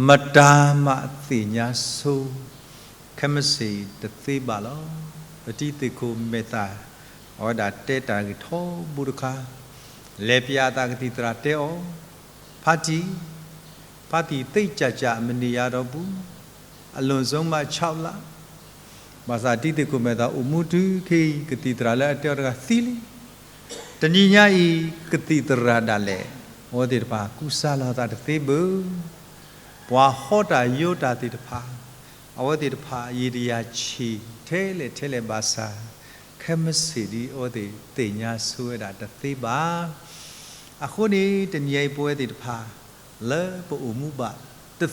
မတၤမးသ့ၣ်ညါဆိ ခဲမုၢ်ဆ့ၣ်တသ့ဘၣ်လီၤ. ပတံၤသ့ၣ်ခိၣ်မဲာ်သၣ် အဝဲဒၣ်တဲတၢ်ဂ့ၢ်ထီဘိတခါ, လဲၤပၠးအသးကသံၣ်သရၣ်တဲအီၤ, ဖါတံၢ်, ဖါတံၢ်သ့ၣ်ကၠၢ်ကၠၢ်မနုၤယၤဒီးပူၤ, အလွန်ဆုံးမှခြောက်လ, ဘၣ်ဆၣ်တံၤသ့ၣ်ခိၣ်မဲာ်သၣ်အိၣ်မူတုၤခဲအံၤ ကသံၣ်သရၣ်လၢအတဲအီၤတဂၤသံလံ. တနံၤညါအံၤ ကသံၣ်သရၣ်ဒၣ်လဲာ် အဝဲသ့ၣ်တဖၣ်ကူစါလီၤအသးတသ့ဘၣ်. ပှၤဟီတၢ်ယိတၢ်သ့ၣ်တဖၣ် အဝဲသ့ၣ်တဖၣ်ယံာ်တယၤဆံးထဲလဲၣ်ထဲလဲၣ်ဘၣ်ဆၣ်, ခဲမုၢ်ဆ့ၣ်ဒ်အဝဲသ့ၣ်သ့ၣ်ညါဆိဝဲဒၣ်တသ့ဘၣ်. အဃိန့ၣ် တနံၤအံၤပဝဲသ့ၣ်တဖၣ် လၢပအိၣ်မူဘၣ်တသီ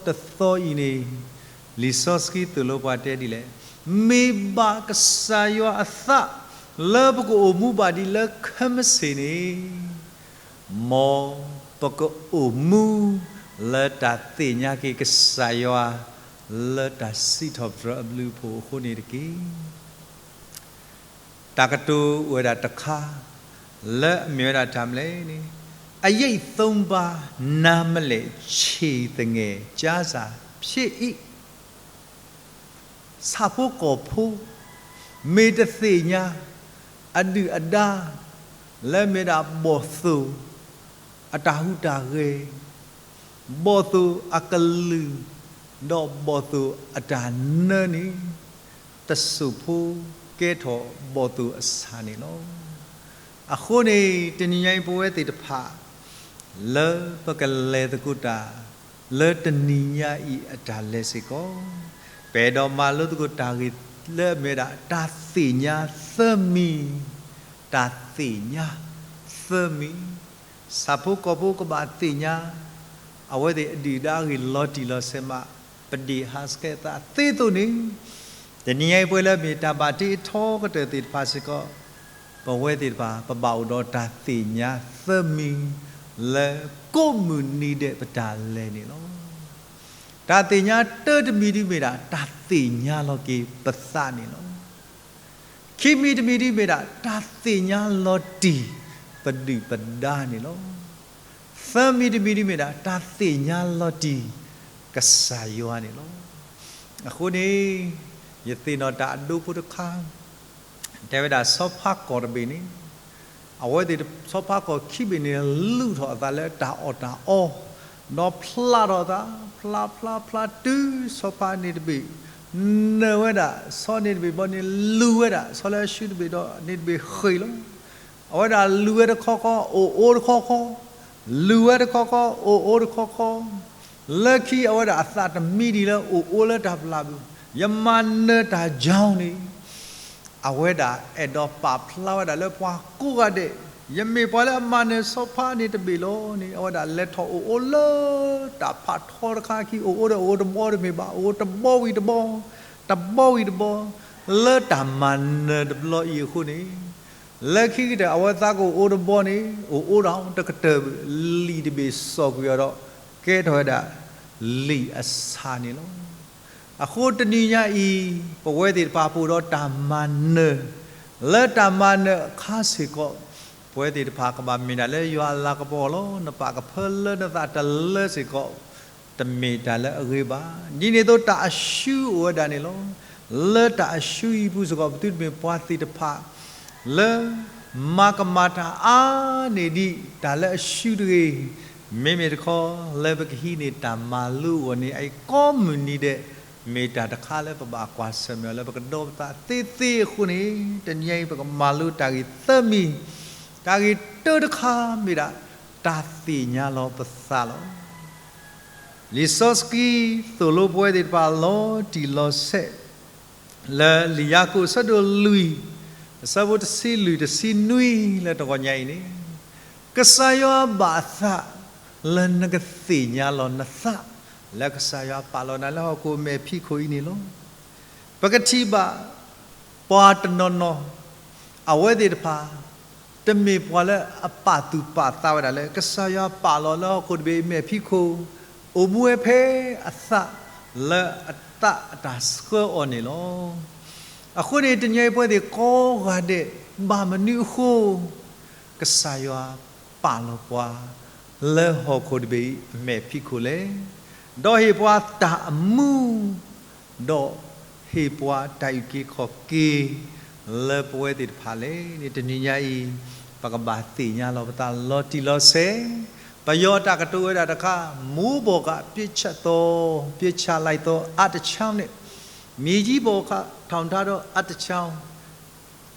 တသီအံၤန့ၣ်, လံာ်စီဆှံသိၣ်လိပှၤတဲဒ်လဲၣ်, မ့ၢ်ဘၣ်ကစၢ်ယွၤအသး လၢပကအိၣ်မူဘၣ်ဒ်လၢခဲမုၢ်ဆ့ၣ်န့ၣ်, မ်ပကအိၣ်မူလၢတၢ်သ့ၣ်ညါက့ၤကစၢ်ယွၤ လၢတၢ်စံးထီၣ်ပတြၢၤအဘျုးအဖှိၣ်အဃိန့ၣ်တက့ၢ်. တၢ်ကတိၤအိၣ်ဝဲဒၣ်တခါ လၢအမ့ၢ်ဝဲဒၣ်တၢ်မနုၤလဲၣ်န့ၣ်, အရိပ်သုံးပါး နားမလည်ခြေသငယ် ကျမ်းစာဖြစ်၏. ဆၣ်ဖိကီၢ်ဖိ မ့ၢ်တသ့ၣ်ညါ အဒုၣ်အဒါ လၢမ့ၢ်ဒၣ်ဘီၣ်သိၣ် အတၢ်ဟူးတၢ်ဂဲၤ, ဘီၣ်သိၣ်အကလုၢ် ဒီးဘီၣ်သိၣ်အတၢ်နၢန့ၣ်, တစိၢ်ဖိကဲထီၣ်ဘီၣ်သိၣ်အဆၣ်န့ၣ်လီၤ. အဃိန့ၣ် တနံၤညါအံၤပဝဲသ့ၣ်တဖၣ် လၢပကလဲၤသကိးတၢ် လၢတနံၤညါအံၤအတၢ်လဲၤစ့ၢ်ကီး, ပအဲၣ်ဒိးမၤလိသကိးတၢ်ဂ့ၢ်လၢအမ့ၢ်ဝဲဒၣ် တၢ်သ့ၣ်ညါသၢမံၤ, တၢ်သ့ၣ်ညါသၢမံၤ, ဆၣ်ဖိကီၢ်ဖိကဘၣ်သ့ၣ်ညါ အဝဲသ့ၣ်အဒုၣ်အဒါအဂ့ၢ်လီၤတံၢ်လီၤဆဲးမး ပဒ့ၣ်ဟးဆှဲးသးသ့သိးန့ၣ်, တနံၤညါအံၤပဝဲလၢအမ့ၢ်တၢ်ဘၣ်တ့အထီကတၢၢ်သ့ၣ်တဖၣ်စ့ၢ်ကီး, ပဝဲသ့ၣ်တဖၣ် ပဘၣ်အိၣ်ဒီးတၢ်သ့ၣ်ညါသၢမံၤ လၢကိးမုၢ်နံၤဒဲးပတၢ်လဲၤန့ၣ်လီၤ. တၢ်သ့ၣ်ညါတၢတမံၤဒ်မ့ၢ်ဒၣ် တၢ်သ့ၣ်ညါလီၤက့ၤပသးန့ၣ်လီၤ. ခံမံၤတမံၤဒ်မ့ၢ်ဒၣ် တၢ်သ့ၣ်ညါလီၤတံၢ်ပဒုၣ်ပဒါန့ၣ်လီၤ. သၢမံၤတမံၤဒ်မ့ၢ်ဒၣ် တၢ်သ့ၣ်ညါလီၤတံၢ်ကစၢ်ယွၤန့ၣ်လီၤ. အဃိန့ၣ် ယသ့ၣ်နီၣ်တၢ်အဒိဖိတခါ တဲဝဲဒၣ်ဆီဖါကီၢ်တဘ့ၣ်န့ၣ်, အဝဲသ့ၣ်ဆီဖါကီၢ်ခံဘ့ၣ်န့ၣ် လူးထီၣ်အသးလၢတၢ်အီၣ်တၢ်အီ, ဒီးဖျါထီၣ်အသး, ဖျါဖျါဖျါတုၤဆီဖါန့ၣ်တဘ့ၣ် နၢၤဝဲဒၣ်, ဆီန့ၣ်တဘ့ၣ်ဘီန့ၣ်လူၤဝဲဒၣ်, ဆီလၢအဆူၣ်တဘ့ၣ်ဒီးန့ၣ်တဘ့ၣ်ဃ့ၢ်လီၤ. အဝဲဒၣ်လူၤဝဲတခီခီ အိၣ်အိၣ်တခီခီ, လူၤဝဲတခီခီ အိၣ်အိၣ်တခီခီ, လၢခံအဝဲဒၣ်အသးတမံဒံးလၢအိၣ်အိၣ်လၢတၢ်ပျၢ်ပူၤ, ယမၤနၢၤတၢ်ကၠီန့ၣ်, အဝဲဒၣ်အဲၣ်ဒိးပာ်ဖျါဝဲဒၣ်လၢပှၤကိးဂၤဒဲး, ယမ့ၢ်ပှၤလၢအမၤနၢၤဆီဖါန့ၣ်တဘ့ၣ်လီၤန့ၣ်, အဝဲဒၣ်လဲၤထီၣ်အိၣ်အိၣ်လၢတၢ်ဖးထီတခါခံ, အိၣ်အိၣ်ဒီးအိၣ်တဘီတမ့ၢ်ဘၣ်, အိၣ်တဘီဝံၤတဘီ, တဘီဝံၤတဘီ, လၢတၢ်မၤနၢၤတဘျီအံၤအဃိန့ၣ်, လၢခံကတၢၢ်အဝဲသးကအိၣ်အိၣ်တဘီန့ၣ် အိၣ်အိၣ်ဒီးတကတၢၢ်ဘၣ်, လံာ်တဘ့ၣ်စိာ်ကွံာ်အီၤဒီး ကဲထီၣ်ဝဲဒၣ်လံာ်အဆၣ်န့ၣ်လီၤ. အဃိတနံၤညါအံၤ ပဝဲသ့ၣ်တဖၣ်ပအိၣ်ဒီးတၢ်မၤနၢၤ, လၢတၢ်မၤနၢၤအခါစ့ၢ်ကီး, ပဝဲသ့ၣ်တဖၣ်ကဘၣ်မ့ၢ်ဒၣ်လၢယွၤအလၤကပီၤလီၤ. နပာ်ကဖၢလၢနသးတလၢစ့ၢ်ကီး တမ့ၢ်တၢ်လၢအဂ့ၤဘၣ်. ဒ်န့ၣ်အသိးတၢ်အရှုံးအိၣ်ဝဲဒၣ်န့ၣ်လီၤ. လၢတၢ်အရှုံးအံၤပူၤစ့ၢ်ကီး ပသုတမ့ၢ်ပှၤသ့ၣ်တဖၣ် လၢမၤကမၣ်တၢ်အါန့ၢ်ဒံးတၢ်လၢအရှုံးတဂ့ၤ. မ့မ့ၢ်တခီ လၢပကဟံးန့ၢ်တၢ်မၤလိအဂီၢ်န့ၣ် အံၤကိးမုၢ်နံၤဒဲး မ့ၢ်တၢ်တခါလၢပဘၣ်ကွၢ်ဆၢၣ်မဲာ်အီၤလၢပကဒီပသးသ့သ့အဃိန့ၣ်, တနံၤအံၤပကမၤလိတၢ်ဂ့ၢ်သၢမံၤ, တၢ်ဂ့ၢ်တၢတခါမ့ၢ်ဒၣ် တၢ်သ့ၣ်ညါလီၤပသးလီၤ. လံာ်စီဆှံသိၣ်လိပဝဲသ့ၣ်တဖၣ်လီၤတံၢ်လီၤဆဲး လၢလံာ်ယၤကိာ်အဆၢဒိၣ်လွံၢ် အဆၢဖိတဆံလွံၢ်တဆံနွံလၢတဂီၤညါအံၤန့ၣ်, ကစၢ်ယွၤဘၣ်အသး လၢနကသ့ၣ်ညါလီၤနသး လၢကစၢ်ယွၤပာ်လီၤနၤလၢဟီၣ်ခိၣ်မဲာ်ဖံးခိၣ်အံၤန့ၣ်လီၤ. ပကထံၣ်ဘၣ် ပှၤတနီၤနီၤ အဝဲသ့ၣ်တဖၣ် တမ့ၢ်ပှၤလၢအပာ်သူၣ်ပာ်သးဝဲဒၣ်လၢ ကစၢ်ယွၤပာ်လီၤလၢဟီၣ်ခိၣ်တဘ့ၣ်အံၤမဲာ်ဖံးခိၣ်, အိၣ်မူဝဲဖဲအသးလၢအသးအတၢ်ဆှၢအီၤန့ၣ်လီၤ. အဃိန့ၣ် တနံၤအံၤပဝဲသ့ၣ်ကိးဂၤဒဲး ဘၣ်မနုၤအဃိ ကစၢ်ယွၤပာ်လီၤပှၤ လၢဟီၣ်ခိၣ်တဘ့ၣ်အံၤအမဲာ်ဖံးခိၣ်လဲၣ်. ဒီးဟ့ၣ်ပှၤတၢ်အမူ, ဒီးဟ့ၣ်ပှၤတၢ်အုၣ်က့ၤခီၣ်က့ၤ လၢပဝဲသ့ၣ်တဖၣ်လဲၣ်န့ၣ် တနံၤညါအံၤ ပကဘၣ်သ့ၣ်ညါလီၤပသးလီၤတံၢ်လီၤဆဲး, ပယီၤအတၢ်ကတိၤဝဲဒၣ်တခါ, မိုးပေါ်က ပြစ်ချက်သော, ပြစ်ချလိုက်သော အတချောင်းနှင့်, မြေကြီးပေါ်က ထောင်ထားသော အတချောင်း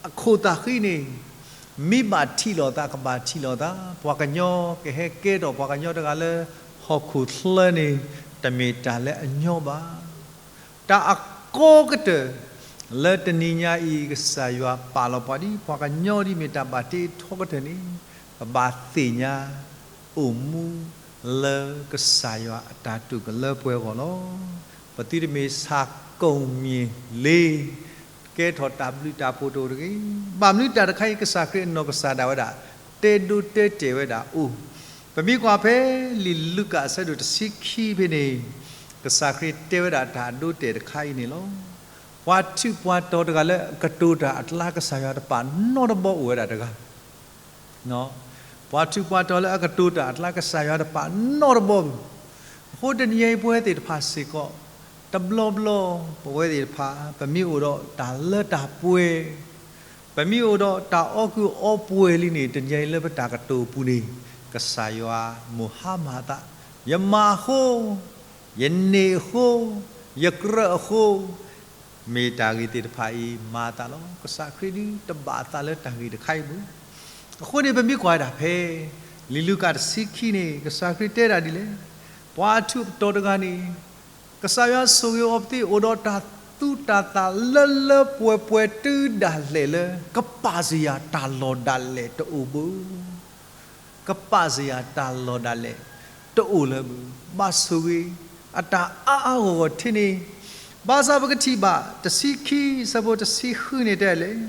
အခိၣ်သးဃံန့ၣ် မ့ၢ်ဘၣ်ထံၣ်လိာ်သး ကဘၣ်ထံၣ်လိာ်သး, ပှၤကညီကဟဲကဲထီၣ်ပှၤကညီတဂၤလၢ ဟီၣ်ခိၣ်ချၢန့ၣ် တမ့ၢ်တၢ်လၢအညီဘၣ်. တၢ်အကီကတၢၢ် လၢတနံၤညါအံၤ ကစၢ်ယွၤပာ်လီၤပှၤဒ်ပှၤကညီဒ်မ့ၢ်တၢ်ဘၣ်တ့ထီကတၢၢ်န့ၣ် ပဘၣ်သ့ၣ်ညါ အိၣ်မူလၢကစၢ်ယွၤအတၢ်တိာ်ကလၢပှဲၤအဂီၢ်လီၤ. ပသုတမ့ၢ်ဆၣ်ကိၣ်မ့ၢ်လ့ ကဲထီၣ်တၢ်ဘျုးတၢ်ဖှိၣ်တအိၣ်တဂ့ၤ. ဘၣ်မနုၤတၢ်တခါအံၤ ကစၢ်ခရံာ်အနီၢ်ကစၢ်ဒၣ်ဝဲဒၣ် တဲဒိတဲတ့ၢ်ဝဲဒၣ်အိၣ်. ပမ့ၢ်ကွၢ်ဖဲလံာ်လူၤကၣ်အဆၢဒိၣ်တဆံခံဖဲန့ၣ် ကစၢ်ခရံာ်တဲဝဲဒၣ်တၢ်ဒိတဲာ်တခါအံၤန့ၣ်လီၤ. ပှၤထူးပှၤတီၤတဂၤလၢအကတိၤတၢ်အကျါ ကစၢ်ယွၤတပာ်နီတဘီအိၣ်ဝဲဒၣ်တဂၤ ပှၤထူးပှၤတီၤလၢအကတိၤတၢ်အကျါ ကစၢ်ယွၤတပာ်နီတဘီဘၣ်. အဃိတနံၤအံၤ ပဝဲသ့ၣ်တဖၣ်စ့ၢ်ကီး တဘျီဘျီ ပဝဲသ့ၣ်တဖၣ် ပမ့ၢ်အိၣ်ဒီးတၢ်လၢတၢ်ပှဲၤ, ပမ့ၢ်အိၣ်ဒီးတၢ်အီၣ်ကုၢ်အီပှဲၤလံန့ၣ် တနံၤအံၤလၢပတၢ်ကတိၤပူၤန့ၣ် ကစၢ်ယွၤမိၢ်ဟါမၢ်သး, ယမၤအဃိ, ယန့ၢ်အဃိ, ယကြၢးအဃိ, မ့ၢ်တၢ်ဂ့ၢ်သ့ၣ်တဖၣ်အံၤမၤသးလီၤ. ကစၢ်ခရံာ်ဒုးတဘၣ်အသးလၢတၢ်ဂ့ၢ်တခါအံၤဘၣ်. အဃိန့ၣ် ပမ့ၢ်ကွၢ်ဒၣ်ဖဲ လံာ်လူၤကၣ်တဆံခံန့ၣ် ကစၢ်ခရံာ်တဲဒၣ်ဒ်လဲၣ်. ပှၤထူးပတီၤတဂၤန့ၣ် ကစၢ်ယွၤဆိၣ်ဂ့ၤအီၤပသ့ၣ် အိၣ်ဒီးတၢ်သူတၢ်သၣ်လၢလၢပှဲၤပှဲၤတုၤဒၣ်လဲာ်လၢ ကပာ်စ့ၢ်ယၤတၢ်လီၢ်ဒၣ်လဲာ်တအိၣ်ဘၣ်. ကပာ်စ့ၢ်ယၤတၢ်လီၢ်ဒၣ်လဲာ် တအိၣ်လၢၤဘၣ်. ဘၣ်ဆိၣ်ဂ့ၤ အတၢ်အါအါဂီၢ်ဂီၢ်ထဲန့ၣ်, ဘၣ်ဆၣ်ပကထံၣ်ဘၣ် တဆံခံ ဆၢဖိတဆံဃုန့ၣ်တဲလဲၣ်,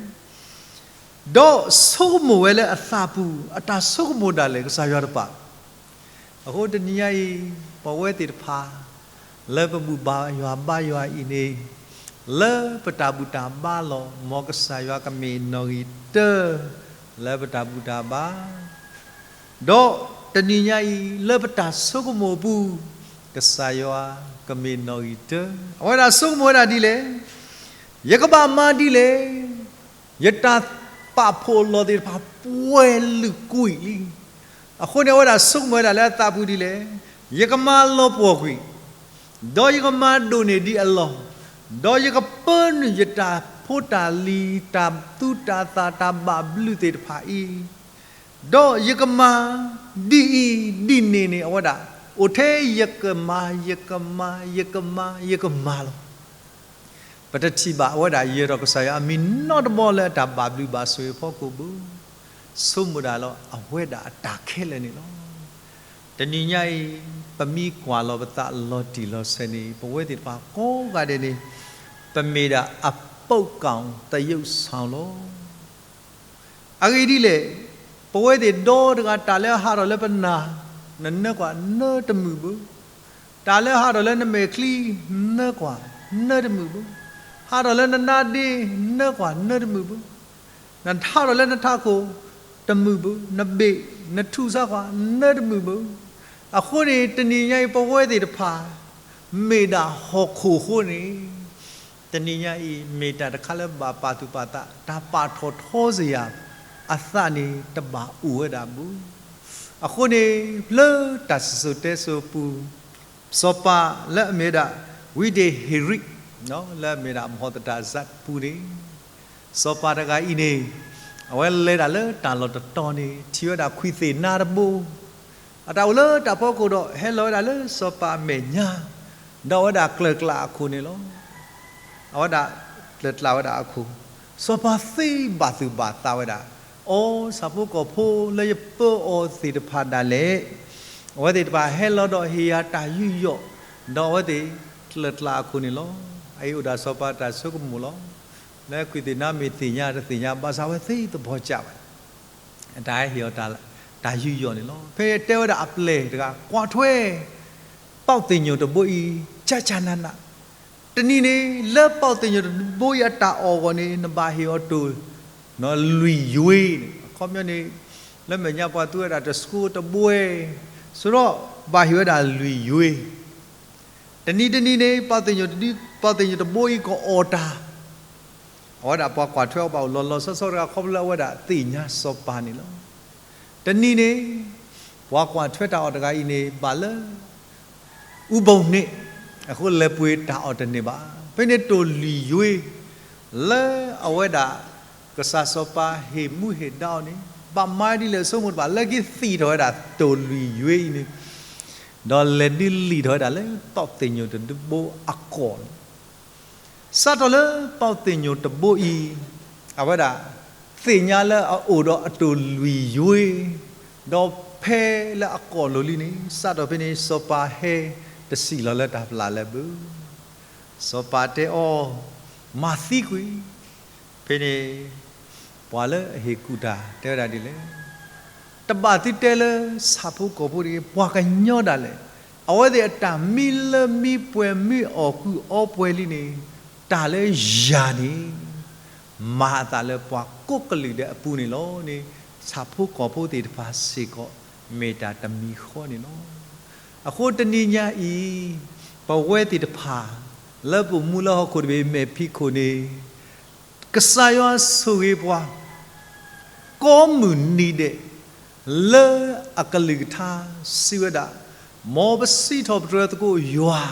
ဒီးဆိကမိၣ်ဝဲလၢအသးပူၤ အတၢ်ဆိကမိၣ်ဒၣ်လဲာ် ကစၢ်ယွၤတပာ် အဃိတနံၤညါအံၤ ပဝဲသ့ၣ်တဖၣ် လၢပဘူၣ်ဘါယွၤဘါယွၤအံၤန့ၣ်, လၢပတၢ်ဘူၣ်တၢ်ဘါလီၤ မ်ကစၢ်ယွၤကမ့ၢ်နီၣ်ဂံၢ်တၢ လၢပတၢ်ဘူၣ်တၢ်ဘါ, ဒီးတနံၤညါအံၤ လၢပတၢ်ဆိကမိၣ်အပူၤ ကစၢ်ယွၤကမ့ၢ်နီၣ်ဂံၢ်တၢ. အဝဲဒၣ်ဆိကမိၣ်ဝဲဒၣ်ဒ်လဲၣ်, ယကဘၣ်မၤဒ်လဲၣ် ယတၢ်ပာ်ဖှိၣ်အလီၢ်သ့ၣ်တဖၣ် ပှဲၤလုာ်ကွံာ်လံ. အဃိန့ၣ် အဝဲဒၣ်ဆိကမိၣ်ဝဲဒၣ်လၢအသးပူၤဒ်လဲၣ်, ယကမၤလီၤပှီၢ်ကွံာ်, ဒီးယကမၤဒိၣ်န့ၢ်ဒံးအလီၢ်, ဒီးယကပၢနုာ်ယတၢ်ဖိတၢ်လံၤ တၢ်သူတၢ်သၣ် တၢ်ဘၣ်ဘျုးသ့ၣ်တဖၣ်အံၤ, ဒီးယကမၤဒ်အံၤဒ်န့ၣ်န့ၣ် အဝဲဒၣ် အိၣ်ထဲယကမၤ ယကမၤ ယကမၤ ယကမၤလီၤ. ပတထံၣ်ဘၣ်အဝဲဒၣ်ယဲၢ်ထီၣ်ကစၢ်ယွၤအမံၤနီတဘီလၢအတၢ်ဘၣ်ဘျုးဘၣ်ဆိၣ်ဂ့ၤအဖီခိၣ်ဘၣ်. ဆိကမိၣ်ဒၣ်လီၤ အဝဲဒၣ်အတၢ်ခဲလၢာ်န့ၣ်လီၤ. တနံၤညါအံၤ ပမ့ၢ်ကွၢ်လီၤပသးလီၤတံၢ်လီၤဆဲးန့ၣ် ပဝဲသ့ၣ်တဖၣ်ကိးဂၤဒဲးန့ၣ် ပမ့ၢ်ဒၣ်အပုပ်ၢ်ကောင်သရုပ်ဆောင်လီၤ. အဂ့ၢ်ဒ်လဲၣ်, ပဝဲသ့ၣ်ဒီတဂၤ တၢ်လၢအဟးထီၣ်လၢပနၢ် နနၢကွၢ်နၢတမုာ်ဘၣ်. တၢ်လၢအဟးထီၣ်လၢနမဲာ်ချံ နၢကွၢ်နၢတမုာ်ဘၣ်. ဟးထီၣ်လၢနနါဒ့ နၢကွၢ်နၢတမုာ်ဘၣ်. နဟးထီၣ်လၢနထးခိၣ် တမုာ်ဘၣ်, နဘ့ၣ် နထူၣ်ဆါကွၢ် နၢတမုာ်ဘၣ်. အဃိန့ၣ် တနံၤညါအံၤ ပဝဲသ့ၣ်တဖၣ် မ့ၢ်ဒၣ်ဟီၣ်ခိၣ်အဃိန့ၣ် တနံၤညါအံၤ မ့ၢ်တၢ်တခါလၢဘၣ်ပာ်သူၣ်ပာ်သး တၢ်ပာ်ထီၣ်ထီစ့ၢ်ယၤ အသးန့ၣ်တဘၣ်အိၣ်ဝဲဒၣ်ဘၣ်. အဃိန့ၣ် လၢတၢ်စံၣ်စိၤတဲစိၤအပူၤ စီၤပၤလၢအမ့ၢ်ဝဲဒၣ် ဝံဒ့ၣ်ဟ့ၤရံး လၢအမ့ၢ်ဝဲဒၣ် မဟီၣ်သတၢ်စးပူၤန့ၣ် စီၤပၤတဂၤအံၤန့ၣ် အဝဲလဲၤဒၣ်လၢတၢ်လီၢ်တတီၤန့ၣ် ထံၣ်ဝဲဒၣ်ခွံၣ်သ့ၣ်နါတဘိ အတၢ်အိၣ်လၢတၢ်ဖီခိၣ်ဒီး ဟဲလီၤဝဲဒၣ်လၢစီၤပၤအမဲာ်ညါ ဒီးအဝဲဒၣ်ကျၢၢ်ကျါအခိၣ်န့ၣ်လီၤ. အဝဲဒၣ်ကျၢၢ်ကျါဝဲဒၣ်အခိၣ်, စီၤပၤသ့ဘၣ်သူၣ်ဘၣ်သးဝဲဒၣ်, အိ ဆၣ်ဖိကီၢ်ဖိလၢယပၢအီၤသ့ၣ်တဖၣ်ဒၣ်လဲာ် အဝဲသ့ၣ်တဖၣ်ဟဲလီၤဒီးဟ့ၣ်ယၤတၢ်ယူးယီၣ်, ဒီးအဝဲသ့ၣ်ကျၢၢ်ကျါအခိၣ်န့ၣ်လီၤ. အအံၤအိၣ်ဒီးစီၤပၤတၢ်ဆိကမိၣ်လီၤ. လၢခွံၣ်သ့ၣ်နါမ့ၢ်သ့ၣ်ညါတသ့ၣ်ညါ ဘၣ်ဆၣ်အဝဲသ့သဘီၣ်ကၢ်ဝဲ အတၢ်ဟဲဟ့ၣ်အီၤတၢ်ယူးယီၣ်န့ၣ်လီၤ. ဖဲတဲဝဲဒၣ်အပျဲၢ်တဂၤ ကွၢ်ထွဲ ပေါက်သင်ညိုတဘိအံၤ ကၠၢ်ကၠၢ်နးနး, တနံၤန့ၣ် လၢပေါက်သင်ညိုတဘိအံၤအတၢ်အီၣ်အဂီၢ်န့ၣ် နဘၣ်ဟ့ၣ်အီၤတိၢ် လွံၢ်ယွ့န့ၣ်, အခီပညီန့ၣ် လၢမဲာ်ညါပှၤသူဝဲဒၣ်တစကိတဘှဲ, ဆိဒီးဘၣ်ဟ့ၣ်ဝဲဒၣ်လွံၢ်ယွ့. တနံၤတနံၤန့ၣ် ပှၤသ့ၣ်ညိၣ်တဒု, ပှၤသ့ၣ်ညိၣ်တဘိအံၤကအီၣ်တၢ်, အဝဲဒၣ်ပှၤကွၢ်ထွဲအီၤဘၣ်အိၣ်လီၤလီၤဆီဆီတဂၤ ခီဖျိလၢအဝဲဒၣ်သ့ၣ်ညါစီၤပၤန့ၣ်လီၤ. တနံၤန့ၣ် ပှၤကွၢ်ထွဲတၢ်အီၣ်တဂၤအံၤန့ၣ် ဘၣ်လၢ အူဘိၣ်န့ၣ်, အဃိလဲၤပှ့ၤတၢ်အီၣ်တန့ၢ်ဘၣ်. ဖဲန့ၣ်တိၢ်လွံၢ်ယွ့ လၢအဝဲဒၣ် ကစၢ်စီၤပၤဟ့ၣ်မူဟ့ၣ်ဒါအီၤန့ၣ် ဘၣ်မၤဒ်လဲၣ်ဆိကမိၣ်တဘၣ် လၢခံသံၣ်ထီၣ်ဝဲဒၣ်တိၢ်လွံၢ်ယွ့အံၤန့ၣ်, ဒီးလဲၤဒုးလံၣ်ထီၣ်ဝဲဒၣ်လၢပှၤသ့ၣ်ညိၣ်တဒုဘိအကီၢ်လီၤ. စးထီၣ်လၢပှၤသ့ၣ်ညိၣ်တဘိအံၤ အဝဲဒၣ် သ့ၣ်ညါလၢအအိၣ်ဒီးအတိၢ်လွံၢ်ယွ့, ဒီးဖဲလၢအကီၢ်လိၤလံန့ၣ် စးထီၣ်ဖဲန့ၣ် စီၤပၤဟဲတစံၣ်လီၤလၢတၢ်ပျၢ်လၢၤဘၣ်. စီၤပၤတဲအီၤ, မၤသံကွံာ်. ဖဲန့ၣ် ပှၤလၢအဟ့ၣ်ကူၣ်တၢ်တဲဝဲဒၣ်ဒ်လဲၣ်, တဘၣ်သုတဲလၢဆၣ်ဖိကီၢ်ဖိတဂ့ၤ, ပှၤကညီဒၣ်လဲာ်, အဝဲသ့ၣ်အတၢ်မံလၢမံပှဲၤမံအီၣ်ကုၢ်အီပှဲၤလံန့ၣ်, တၢ်လၢယၤန့ၣ် မၤအသးလၢပှၤကိးကလုာ်ဒဲးအပူၤန့ၣ်လီၤန့ၣ်, ဆၣ်ဖိကီၢ်ဖိသ့ၣ်တဖၣ်စ့ၢ်ကီး မ့ၢ်တၢ်တမံၤဃီန့ၣ်လီၤ. အဃိတနံၤညါအံၤ ပဝဲသ့ၣ်တဖၣ် လၢပအိၣ်မူလၢဟီၣ်ခိၣ်တဘ့ၣ်မဲာ်ဖံးခိၣ်န့ၣ် ကစၢ်ယွၤဆိၣ်ဂ့ၤပှၤ ကိးမုၢ်နံၤဒဲး လၢအကလုၢ်ကထါစံးဝဲဒၣ်, မ်ပစံးထီၣ်ပတြၢၤသကိးယွၤ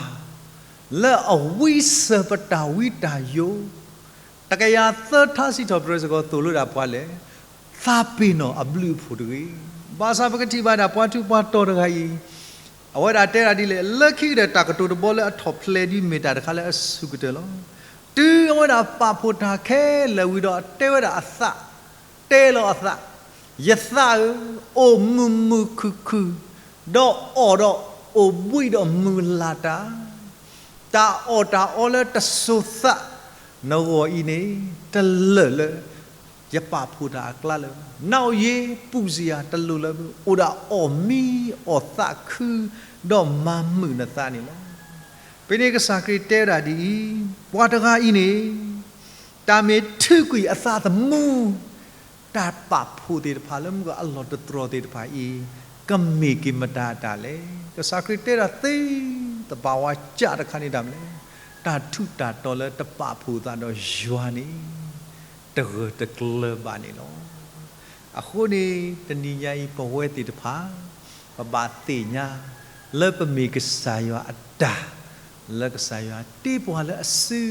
လၢအဝံစၢၤပတၢ်ဝံတၢ်ယိး, တကယၤသၢထါစံးထီၣ်ပတြၢၤစ့ၢ်ကီးသိၣ်လိဒၣ်ပှၤလဲၣ်, သးပ့ၤနီၣ်အဘျုးအဖှိၣ်တဂ့ၤ. ဘၣ်ဆၣ်ပကထံၣ်ဘၣ်ဒၣ်ပှၤထူးပှၤတီၤတဂၤအံၤ အဝဲဒၣ်တဲဒၣ်ဒ်လဲၣ်, လၢခံကတၢၢ်တၢ်ကတိၤတဘီလၢအထီၣ်ဖျဲးဒ်မ့ၢ်တၢ်တခါလၢအစူၢ်ကတၢၢ်လီၤ. တုၤအဝဲဒၣ်ပာ်ဖှိၣ်တၢ်ခဲလၢာ်ဝံၤဒီးတဲဝဲဒၣ်အသး, တဲလီၤအသး, ယသးဧၢ, အိၣ်မုာ်မုာ်ခုၣ်ခုၣ်, ဒီးအီၣ်ဒီးအိၣ်ဘှံးဒီးမုာ်လၤတၢ်, တၢ်အီၣ်တၢ်အီလၢတစိၤသး နဂီၢ်အံၤန့ၣ် တလၢာ်လၢ ယပာ်ဖှိၣ်တၢ်အကျါလၢၤဘၣ်. နအိၣ်ယ့ၤပူၤစံယၤ တလိၣ်လၢၤဘၣ်, အိၣ်ဒၣ်အီၣ်မံအီၣ်သးခု ဒီးမၤမုာ်နသးန့ၣ်လီၤ. ဖဲန့ၣ်ကစၢ်ခရံာ်တဲဝဲဒၣ်ဒ်အံၤ, ပှၤတဂၤအံၤန့ၣ် တၢ်မ့ၢ်ထုးကွံာ်အသးသမူ တၢ်ပာ်ဖှိၣ်သ့ၣ်တဖၣ်လၢမုၢ်ဂီၤအလီၢ်တတြီၤသ့ၣ်တဖၣ်အံၤ ကမ့ၢ်က့ၤမတၤအတၢ်လဲၣ်. ကစၢ်ခရံာ်တဲဒၣ်သ့ သဘာဝကျတခါန့ၣ်တၢ်မနုၤလဲၣ်, တၢ်ထူးတၢ်တီၤလၢတပာ်ဖှိၣ်သးဒီးယွၤန့ၣ် တဂၢၢ်တကျၢၤဘၣ်န့ၣ်လီၤ. အဃိန့ၣ် တနံၤညါအံၤ ပဝဲသ့ၣ်တဖၣ် ပဘၣ်သ့ၣ်ညါ လၢပမ့ၢ်ကစၢ်ယွၤအတၢ်, လၢကစၢ်ယွၤတ့ပှၤလၢအစု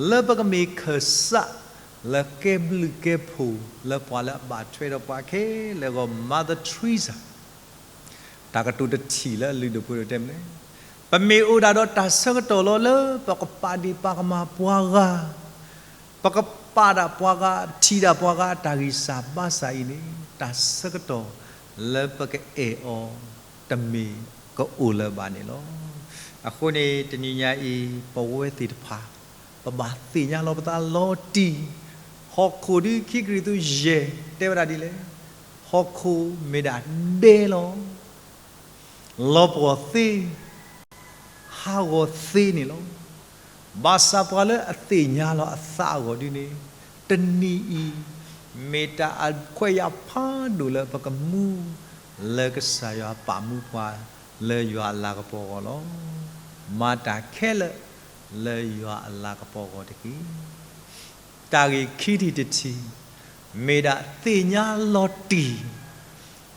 လၢပကမ့ၢ်ခၢၣ်စး လၢကဲဘျုးကဲဖှိၣ် လၢပှၤလၢအဘၣ်ထွဲဒီးပှၤခဲလၢာ်အဂီၢ် Mother Teresa တၢ်ကတိၤတထံၣ်လၢအလုၢ်ဒိၣ်ပှ့ၤဒိၣ်တဲမနုၤလဲၣ်, ပမ့ၢ်အိၣ်ဒၣ်ဒီးတၢ်ဆၢကတီၢ်လီၤလၢ ပကပာ်ဒ့ၣ်ပာ်ကမၣ်ပှၤဂၤ, ပကပာ်ဒၣ်ပှၤဂၤ ထံၣ်ဒၣ်ပှၤဂၤအတၢ်ဂံၢ်စၢ်ဘါစၢ်အံၤန့ၣ် တၢ်ဆၢကတီၢ်လၢပကအဲၣ်အီၤ တမ့ၢ်ကအိၣ်လၢၤဘၣ်န့ၣ်လီၤ. အဃိန့ၣ် တနံၤညါအံၤ ပဝဲသ့ၣ်တဖၣ် ပဘၣ်သ့ၣ်ညါလီၤပသးလီၤတံၢ်, ဟီၣ်ခိၣ်ဒ်ခံကရံၣ်သူးယဲၢ် တဲဝဲဒၣ်ဒ်လဲၣ်, ဟီၣ်ခိၣ်မ့ၢ်ဒၣ်ဒဲလီၤ. လီၤပှီၢ်သ့, ဟးဂီၤသ့န့ၣ်လီၤ. ဘၣ်ဆၣ်ပှၤလၢအသ့ၣ်ညါလီၤအသးအဂီၢ်ဒ်န့ၣ်, တနံၤအံၤ မ့ၢ်တၢ်အခွဲးယာ်ဖးဒိၣ်လၢပကမူ လၢကစၢ်ယွၤပာ်မူပှၤ လၢယွၤအလၤကပီၤအဂီၢ်လီၤ. မၤတၢ်ခဲလၢာ် လၢယွၤအလၤကပီၤအဂီၢ်တက့ၢ်. တၢ်ဂ့ၢ်ခံထံၣ်တထံၣ် မ့ၢ်ဒၣ်သ့ၣ်ညါလီၤတံၢ်